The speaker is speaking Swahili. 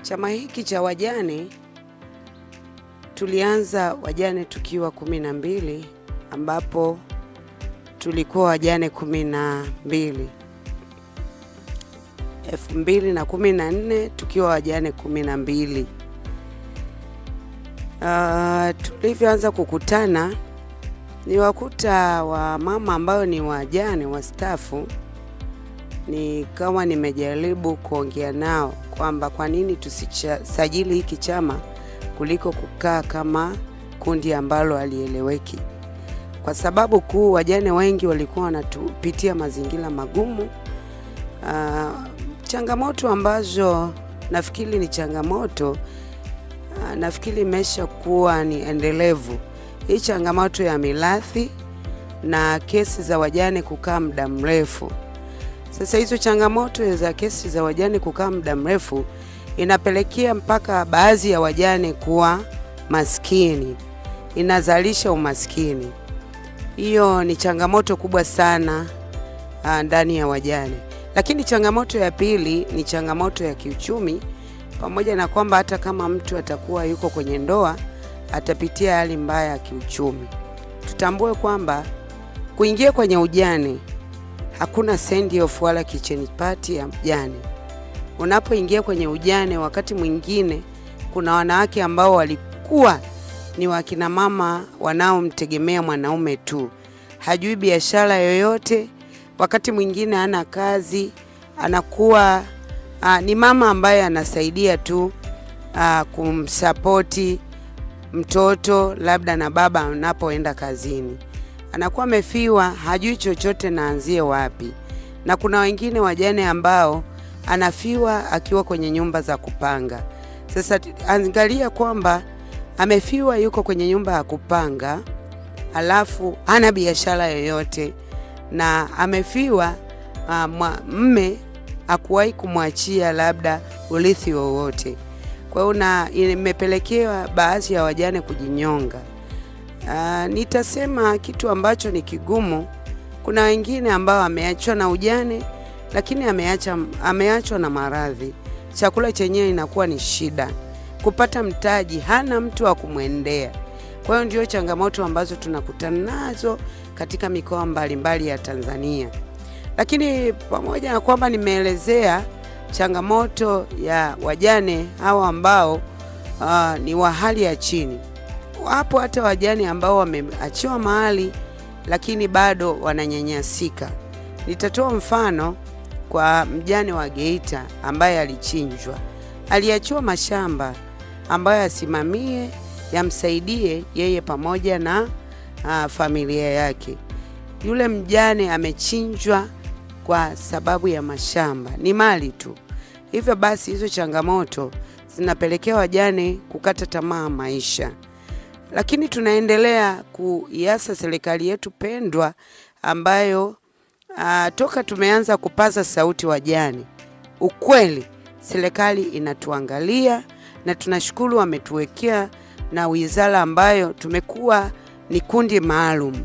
Chama hiki cha wajane tulianza wajane tukiwa 12, ambapo tulikuwa wajane 12. 2014 tukiwa wajane 12. Tulivyoanza kukutana niwakuta wa mama ambayo ni wajane wastaafu, nikawa nimejaribu kuongea nao kwamba kwa nini tusisajili hiki chama kuliko kukaa kama kundi ambalo halieleweki, kwa sababu kuu wajane wengi walikuwa wanatupitia mazingira magumu. Changamoto ambazo nafikiri ni changamoto, nafikiri imesha kuwa ni endelevu hii changamoto ya mirathi na kesi za wajane kukaa muda mrefu. Sasa hizo changamoto za kesi za wajane kukaa muda mrefu inapelekea mpaka baadhi ya wajane kuwa maskini, inazalisha umaskini. Hiyo ni changamoto kubwa sana ndani ya wajane. Lakini changamoto ya pili ni changamoto ya kiuchumi, pamoja na kwamba hata kama mtu atakuwa yuko kwenye ndoa atapitia hali mbaya ya kiuchumi. Tutambue kwamba kuingia kwenye ujane hakuna send off wala kitchen party ya mjane. Unapoingia kwenye ujane, wakati mwingine kuna wanawake ambao walikuwa ni wakina mama wanaomtegemea mwanaume tu, hajui biashara yoyote, wakati mwingine hana kazi, anakuwa ni mama ambaye anasaidia tu kumsapoti mtoto labda na baba anapoenda kazini, anakuwa amefiwa, hajui chochote naanzie wapi. Na kuna wengine wajane ambao anafiwa akiwa kwenye nyumba za kupanga. Sasa angalia kwamba amefiwa, yuko kwenye nyumba ya kupanga, alafu hana biashara yoyote, na amefiwa mme hakuwahi kumwachia labda urithi wowote. Kwa hiyo na imepelekewa baadhi ya wajane kujinyonga. Nitasema kitu ambacho ni kigumu. Kuna wengine ambao ameachwa na ujane, lakini ameachwa na maradhi, chakula chenyewe inakuwa ni shida, kupata mtaji, hana mtu wa kumwendea. Kwa hiyo ndio changamoto ambazo tunakutana nazo katika mikoa mbalimbali ya Tanzania. Lakini pamoja na kwamba nimeelezea changamoto ya wajane hawa ambao ni wa hali ya chini, wapo hata wajane ambao wameachiwa mahali lakini bado wananyanyasika. Nitatoa mfano kwa mjane wa Geita ambaye alichinjwa. Aliachiwa mashamba ambayo asimamie yamsaidie yeye pamoja na familia yake. Yule mjane amechinjwa kwa sababu ya mashamba, ni mali tu. Hivyo basi hizo changamoto zinapelekea wajane kukata tamaa maisha, lakini tunaendelea kuiasa serikali yetu pendwa ambayo toka tumeanza kupaza sauti wajane, ukweli serikali inatuangalia na tunashukuru wametuwekea na wizara ambayo tumekuwa ni kundi maalum.